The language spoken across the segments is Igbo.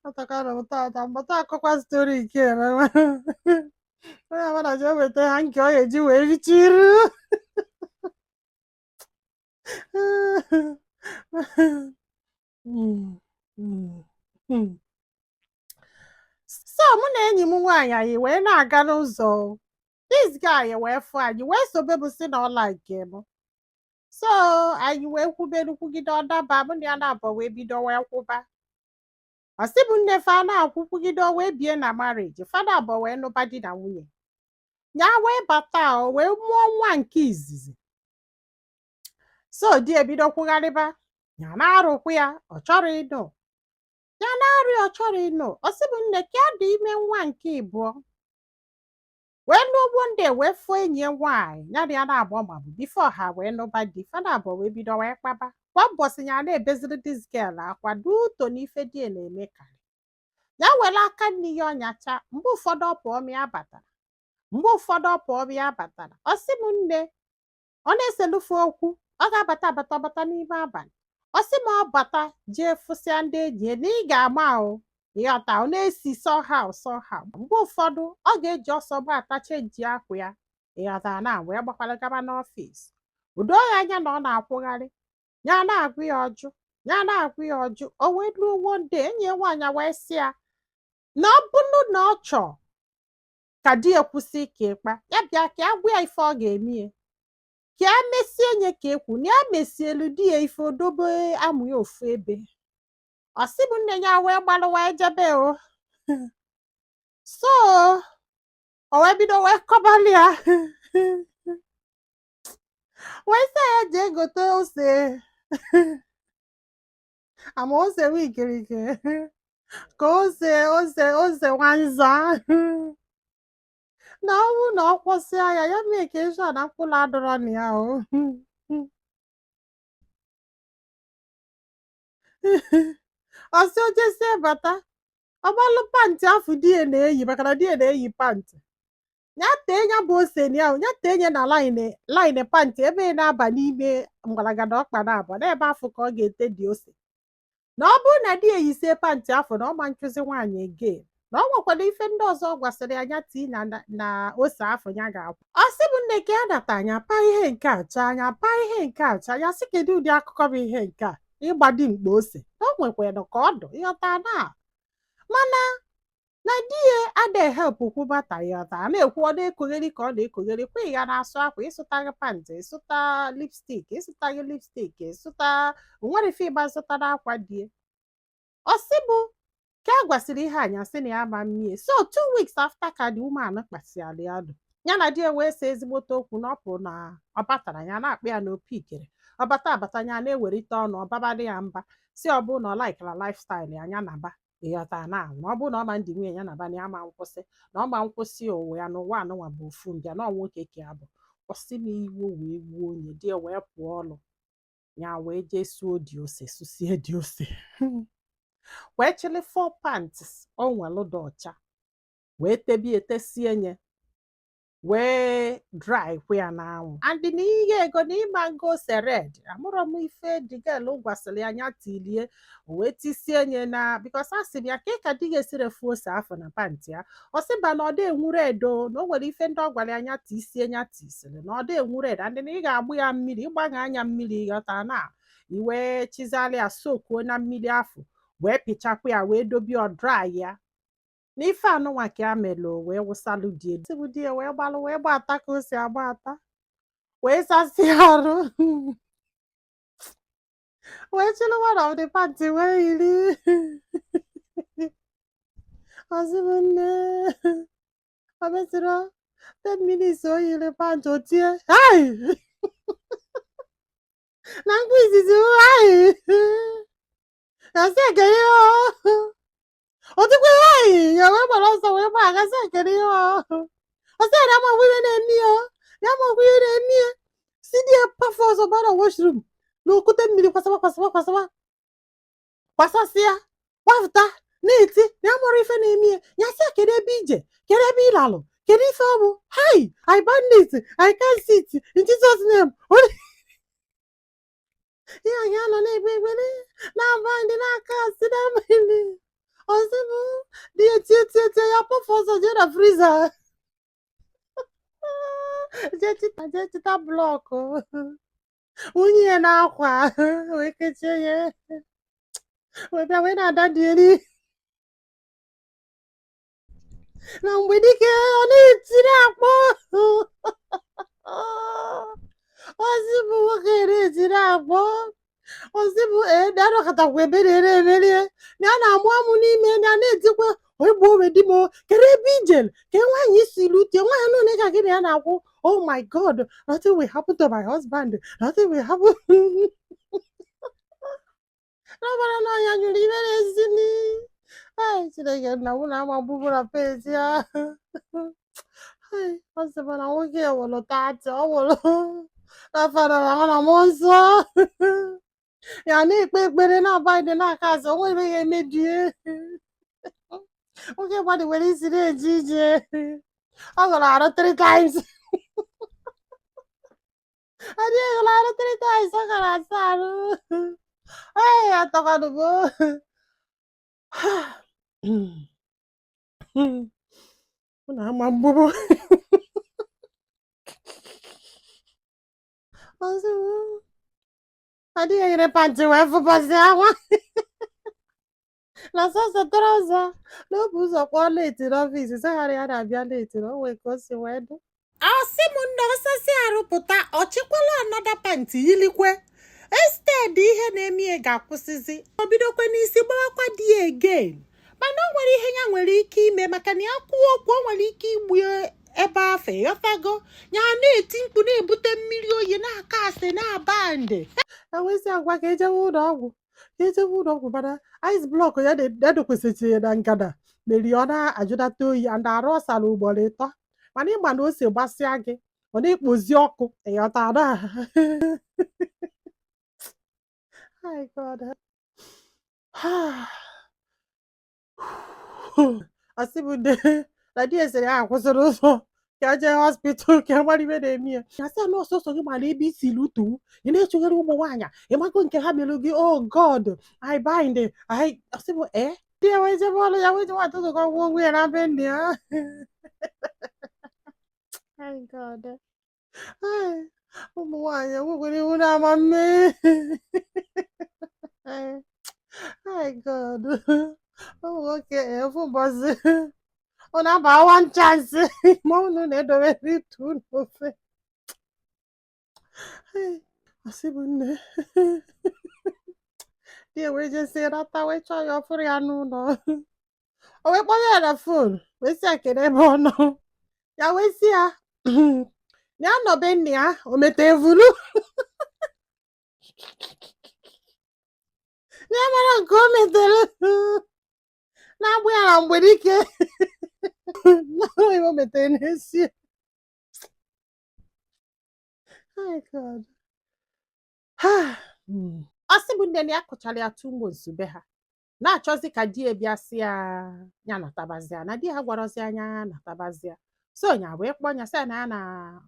Atọkara m tata mbata akọkwa story nke onye ọbụla ji eweta ha nke ọ ga-eji wee richa iru. So mụ na enyi m nwaanyị, anyị wee na-aga n'ụzọ, this guy wee fụ anyị, wee sobe m, sị na ọ like m. So anyị wee kwubelu kwugide, ọ daba mụ na ya na-abọ, wee bido wee kwụba. Ọ sị bụ nne, fa na-akwụ kwugide, o wee bie na marriage, fa na-abọ wee nụba di na nwunye. Ya wee bata, o wee mụọ nwa nke izizi. So di ebido kwugharịba ya, na-arụkwu ya, ọ chọrọ ịnụ ya, na-arụ ya, ọ chọrọ ịnụ. Ọ sị bụ nne, ka ya dị ime nwa nke ịbụọ, wee lụọ one day, wee fụọ enyi ya nwaanyị ya na ya na-agba maọbụ before ha wee nụba di. Fa na-abụ wee bido wee kpaba. Kwa ụbọchị ya na-ebeziri this girl akwa duto n'ife di ya na-eme karị ya. Were aka nne ya ọnyacha. Mgbe ụfọdụ ọ pụọ ma ya batara, mgbe ụfọdụ ọ pụọ ma ya batara. Ọ sị m nne, ọ na-eselufe okwu, ọ ga-abata abata, ọbata n'ime abalị. Ọ sị ma ọ bata jee fụsịa ndị enyi ya na ị ga-ama o, ịghọta, ọ na-esi somehow somehow. Mgbe ụfọdụ ọ ga-eji ọsọ gbata change akwa ya, ịghọta, na wee gbakwara gaba n'office. Udo ya anya na ọ na-akwụgharị ya, na-agụ ya ọjụ, ya na-agụ ya ọjụ. O wee ruo one day, enyi ya nwaanyị wee sị ya na ọ bụrụ na ọ chọọ ka di ya kwụsị ike ịkpa ya, bịa ka ya gwa ya ife ọ ga-eme ya, ka ya mesie nye ka ekwu na ya mesielu di ya ife odobe amụ ya ofu ebe. Ọ sị bụ nne, ya wee gbalụ wee jebe o. So o wee bido wee kọbalị ya, wee sị ya jee gote ose, ama ose wikiriki ka ose ose ose nwanza, na ọ bụrụ na ọ kwụsịa ya, ya mee ka ịsọ na mkpụrụ adọrọ na ya o. Ọ sị o jesie bata, ọgbalụ pant afụ di ya na-eyi, maka na di ya na-eyi pant ya, tee ya bụ ose na ya, ya tee ya na line line pant ebe ị na-aba n'ime mgbalagada ọkpa na-abụ n'ebe afọ ka ọ ga-ete dị ose, na ọ bụrụ na di ya eyisie pant afọ, na ọ ma nchụzi nwaanyị again. Na ọ nwekwara ife ndị ọzọ ọ gwasịrị anya tii na ose afọ ya ga-akwụ. Ọ sị bụ nne, ka ya nata anya pa ihe nke a chaa anya, pa ihe nke a chaa ya, sị kedu ụdị akụkọ bụ ihe nke a, ịgba dimkpa ose, na o nwekwara ka ọ dụ, ịghọta, na mana na di ya adịghị help kwubata, ịghọta, a na-ekwu, ọ na-ekogheri ka ọ na-ekogheri kwa. Ị ga na-asụ akwa, ịsụtaghị pant, ịsụta lipstick, ịsụtaghị lipstick, ịsụta nwere ife ịgba zụtara akwa die. Ọ sị bụ ka a gwasịrị ihe anya, sị na ya ma mmie. So 2 weeks after ka the woman kpasịara ya dụ ya na di ya wee see ezigbote okwu, na ọ pụ na ọ batara, ya na-akpụ ya n'opi ikere, ọ bata abata, ya na-ewerite ọnụ, ọbabadị ya mba, si ọ bụrụ na ọ likera lifestyle ya, ya naba, ịghọta, na ọ bụrụ na ọ ma ndị nwunye ya naba, na ya ma nkwụsị, na ọ ma nkwụsị ụwa ya n'ụwa anụnwa bụ ofu mbịa, na ọ nwoke ka ya bụ. Kwụsị m iwe wee gbuo onye di ya, wee pụọ ọlụ ya, wee jee suo dị ose, susie dị ose, wee chịrị four pants o nwelụ dị ọcha, wee tebie tesie nye, wee dry kwa ya n'anwụ. And na ihe ego na ịma ngo ose red, amụrọ m ife the girl gwasịrị ya anya tilie, o wee tisie nye na because a sị m ya ka ka di ga-esiri efu ose afọ na pant ya. Ọ sị ba na ọ dị enwu red o, na o nwere ife ndị ọ gwara ya anya tisie, nya tisiri na ọ dị enwu red. And na ị ga-agbụ ya mmiri, ịgbanye anya mmiri, ghọta, na iwee chizalị ya, sokuo na mmiri afọ, wee pịchakwa ya, wee dobe ọ dry ya. N'ife anụnwa ka ya melụ, wee wụsalụ die bụ di ya, wee gbalụ wee gba ata ka o si agba ata, wee sasịa arụ, wee chịrị one of the pant wee yiri. Ọsị m nne, o mesịrị 10 minutes, o yiri pant, o tie hai na mkpu izizi, hai ya sị ekele ihe o tikwa hai ya, wee gbara ọsọ wee gba aga, sị ekele ihe ọ sị ya ma ihe na-eme ya, ya ma ihe na-eme ya, si di ya pafe ọzọ bara washroom na okute mmiri, kwasaba kwasaba kwasaba kwasasịa, gbapụta. Na-eti na ya mụrụ ife na-eme ya. Ya sị ya, kedu ebe ije? Kedu ebe ị lalụ? Kedu ife ọ bụ? Hi, I bind it, I cast it in Jesus name. Ihe anyị anọ na-ekpe ekpere, na-aba ndị na-aka asị na-aba ndị ọsị bụ di ya tie tie tie ya, kpọfụ ọsọ jee na freezer, jee chịta block, wunye ya n'akwa, wee kechie ya, wee bịa wee na-ada dị eri na mgbe dike ọ na-etiri akpọ. Ozi bụ nwoke na-etiri akpọ ozi bụ ee anọkọtakwa ebere ere emerie na ya na-amụ amụ n'ime ya, na-etikwa egbu owe di m. Kedu ebe ijel ka nwaanyị si lute nwaanyị nọ ka gị na ya na-akwụ? Oh my God, nothing will happen to my husband, nothing will happen. N'ọbara n'ọnya nyụrụ ibe na-esi ni. Ai, Chineke nna mụ na ama gbugbu na page ya. Ai, ọ sị m na nwoke ya wụrụ 30, ọ wụrụ n'afọ na na mmụọ nsọ ya na-ekpe ekpere na-aba ndị na-aka azụ onwe ebe ya emebie. Nwoke mmadụ nwere isi na-eje ije, ọ gụrụ arụ three times, adịghị gụrụ arụ three times, ọ gara asa arụ. Ee, atọkwanụgo mụ na ama mgbugbu. Ọzọ adịghị enyere pant wee fụbọzi akwa na sọsọ trouser na o bu ụzọ kpọọ late n'office, sị ha ya na-abịa late na o nwee ka o si wee dị. Asị m nne, ọsasị arụpụta ọchịkwala another pant yilikwe. Instead ihe na-eme ya ga-akwụsịzi, o bidokwe n'isi gbawakwa di ya again. Mana o nwere ihe ya nwere ike ime, maka na ya kwuo okwu, o nwere ike igbu ebe afọ. Ịghọtago? Ya na-eti mkpu, na-ebute mmiri oyi, na-aka asị na-aba ndị ewezi agwa ka ejewe ụlọ ọgwụ, ka ejewe ụlọ ọgwụ. Mana ice block ya na-edokwesịrị ya na ngada meri ọ na-ajụdata oyi and arụ ọ sara ugboro 3. Mana ịma na ose gbasịa gị, ọ na-ekpozi ọkụ. Ịghọta na? My God, asị bụ nne na di esere ya akwụsịrị ụzọ ka jee hospital ka mara ibe na-eme ya. Ya sị na ọsọsọ gị mara ebe isi lutu, ị na-echugharị ụmụ nwaanyị, ịmago nke ha mere gị. Oh God, I bind I. Asị bụ ee, di ya wee jebe ọrụ ya, wee jewe atụtụ ka ọgwụ onwe ya na be nne ya. My God. Ai, ụmụ nwaanyị enwekwara iwu na-ama mme. My God, ụmụ nwoke efu mbọsị ọ na-aba one chance ma unu na-edobe itu n'ofe. Asị bụ nne, di ya wee jesie nata, wee chọọ ya, ọfụrụ ya n'ụlọ. O wee kpọrọ ya na phone, wee sị ya kedu ebe ọ nọ. Ya wee sị ya na ya nọ be nne ya, o mete evulu na ya mara nke o metere na-agbụ ya na mgbere ike na o metere n'esi. My God. Ọ sị bụ nne na ya kụchara ya 2 months be ha, na-achọzi ka di ya bịa sị ya ya natabazia, na di ya gwarọzi anya natabazia. So nya wee kpọọ nya, sị ya na ya na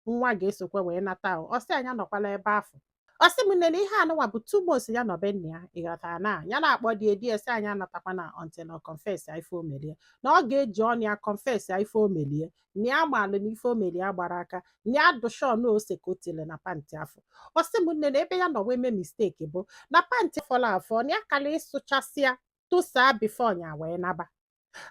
nwa ga-esokwe wee nata. O ọ sị anya nọkwala ebe afọ. Ọ sị m nne na ihe anụnwa bụ 2 months ya nọ be nne ya. Ịghọtara na ya na-akpọ di di ya sị anya natakwana until ọ confess ya ife o melie, na ọ ga-eji ọnụ ya confess ya ife o melie, na ya malụ na ife o melie gbara aka, na ya dụ sure na ose ka o tile na pant afọ. Ọ sị m nne na ebe ya nọ wee mee mistake bụ na pant fọrọ afọ, na ya kala ịsụchasịa tụsaa before nya wee naba.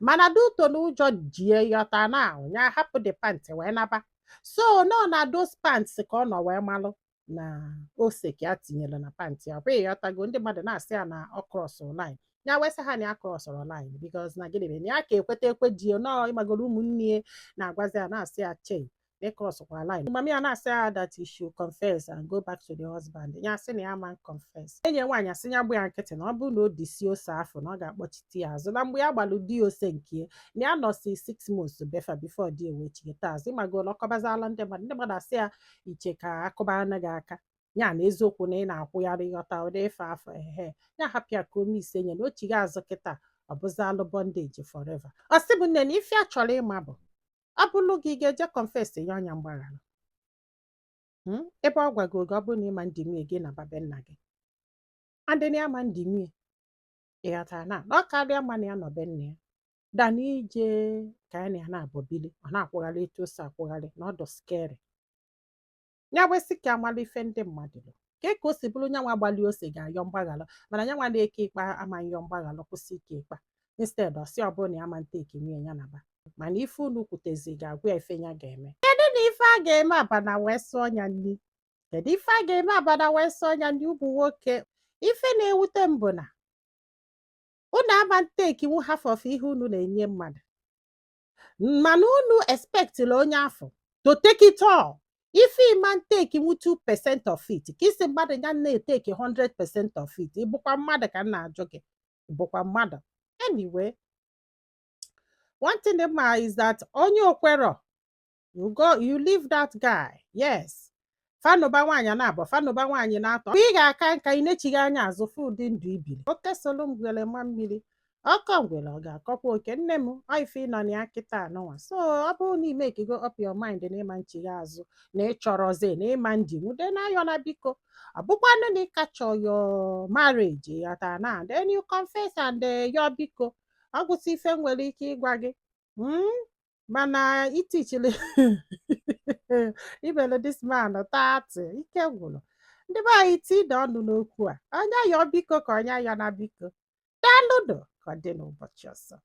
Mana due to na ụjọ jie, yọta na nya hapụ the pant wee naba. So nọ na those pants ka ọ nọ wee malụ na ose ka ya tinyere na pant ya. Ọ bụ ịghọtago? Ndị mmadụ na-asị ya na ọ cross line. Ya wee sị ha na ya crossụrụ line because na gịnị mere na ya ka ekweta ekwe ji nọọ. Ịmagoro ụmụnne ya na-agwazi ya, na-asị ya chei, na crossụkwa line. Mama ya na-asị ya that he should confess and go back to the husband. Ya sị na ya ma confess. Enyi nwaanyị asị ya gba ya nkịtị, na ọ bụrụ na o disi ose afọ, na ọ ga-akpọchite ya azụ. Na mgbe ya gbalụ di ose nke na ya nọsi 6 months befa before di ewee chigata azụ. Ịmago na ọkọbazala ndị mmadụ, ndị mmadụ asị ya iche ka akụba anaghị aka ya na eziokwu na ị na-akwụgharị. Ịghọta ụdị ife afọ ehe ya hapụ ya ka o mise nye na o chigha azụ kịta. Ọ bụzalụ bondage forever. Ọ sị bụ nne na ife a chọrọ ịma bụ, ọ bụlụ gị, ị ga-eje confess ya ọnya mgbaghara? Ebe ọ gwago gị, ọ bụrụ na ịma ndị nwunye gị na babe nna gị adị na ya ma ndị nwunye, ị ghọtara na ọ karịa mma na ya nọ be nna ya than ije ka ya na ya na-abọ bili, ọ na-akwụgharị etu o si akwụgharị na ọ dụ scary. Ya wesị ka amala ife ndị mmadụ lụ ka o si bụrụ nyanwa gbalị ose ga-ayọ mgbaghalụ, mana nyanwa na-eke ikpe ama nyọ mgbaghalụ, kwụsị ike ịkpa. Instead, ọ sị ọ bụrụ na ya ma nteki nwunye ya naba, mana ife unu kwutezi ga-agwa ya ife ya ga-eme. Kedu na ife a ga-eme abana wee sụọ ya nri? Kedu ife a ga-eme abana wee sụọ ya nri? Ụmụ nwoke, ife na-ewute m bụ na unu ama ntekiwu half of ihe unu na-enye mmadụ, mana unu expectila onye afọ to take it all. Ife ịma ntekiwu 2% of it, ka isi mmadụ ya na-eteki 100% of it. Ịbụkwa mmadụ ka m na-ajụ gị? Ịbụkwa mmadụ? Anyway, one thing ma is that onye okwero, you go, you leave that guy. Yes, fanụba nwaanyị na-abụ, fanụba nwaanyị na-atọ, ị ga-aka nka ị nechighị anya azụ fụ ụdị ndụ ibiri. Oke solu ngwere ma mmiri ọkọ ngwere, ọ ga-akọkwa oke. Nne m, ọ ife ị nọ na ya kịta anụnwa. So ọ bụrụ na ime go up your mind na ịma nchigha azụ na ịchọrọzi na ịma ndị nwude na ayọ na biko, ọ bụkwanụ na ịkachọ your marriage yata na, then you confess and yọ biko. Ọ gwụsị ife m nwere ike ịgwa gị. Mana itichili ibele this man 30, ike gwụrụ. Ndị be anyị, tide ọnụ n'okwu a, onye ayọ biko ka onye ayọ na biko. Daalụnụ, ka ọ dị n'ụbọchị ọzọ.